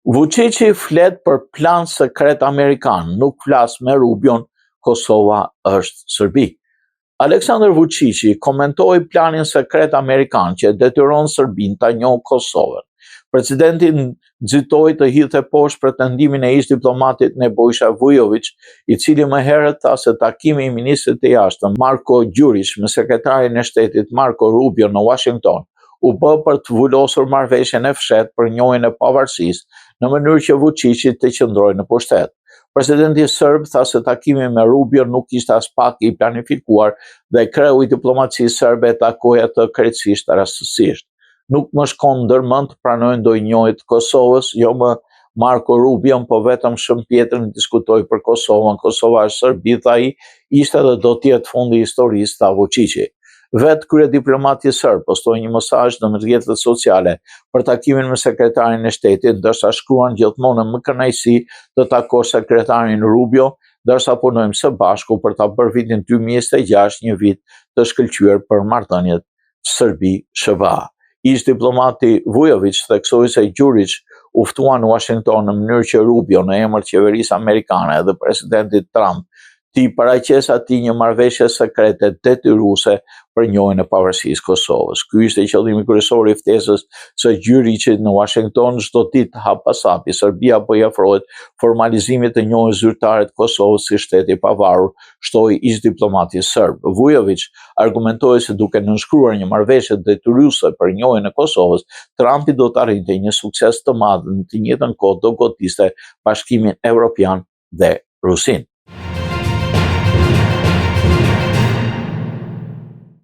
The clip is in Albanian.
Vuçiqi flet për plan sekret amerikan, nuk flas me Rubion, Kosova është Serbi. Aleksandar Vuçiqi komentoi planin sekret amerikan që e detyron Serbinë ta njohë Kosovën. Presidenti nxitoi të hidhte poshtë pretendimin e ish-diplomatit Nebojsha Vujović, i cili më herët tha se takimi i ministrit të Jashtëm Marko Gjuriq me sekretarin e shtetit Marko Rubio në Washington u bë për të vulosur marrëveshjen e fshehtë për njohjen e pavarësisë në mënyrë që Vuçiqi të qëndrojë në pushtet. Presidenti serb tha se takimi me Rubio nuk ishte aspak i planifikuar dhe kreu i diplomacisë serbe e takoi atë krejtësisht rastësisht. Nuk më shkon ndërmend të pranoj ndonjë njohje të Kosovës, jo më Marko Rubion, po vetëm Shën Pjetrin diskutoi për Kosovën. Kosova është Serbi, tha ai, ishte dhe do të jetë fundi i historisë, tha Vuçiqi. Vetë kryediplomati serb postoi një mesazh në rrjetet sociale për takimin me sekretarin e shtetit, ndërsa shkruan gjithmonë me kënaqësi të takosh sekretarin Rubio, ndërsa punojmë së bashku për ta bërë vitin 2026 një vit të shkëlqyer për marrëdhëniet Serbi-SHBA. Ish-diplomati Vujović theksoi se Gjuriq u ftua në Washington në mënyrë që Rubio në emër të qeverisë amerikane dhe presidentit Trump t'i paraqesë atij një marrëveshje sekrete detyruese për njohjen e pavarësisë së Kosovës. Ky ishte qëllimi kryesor i ftesës së Gjuriqit në Washington çdo ditë hap pas hapi. Serbia po i afrohet formalizimit të njohjes zyrtare të Kosovës si shtet i pavarur, shtoi ish-diplomati serb. Vujović argumentoi se duke nënshkruar një marrëveshje detyruese për njohjen e Kosovës, Trumpi do të arrinte një sukses të madh në të njëjtën kohë do godiste Bashkimin Evropian dhe Rusinë.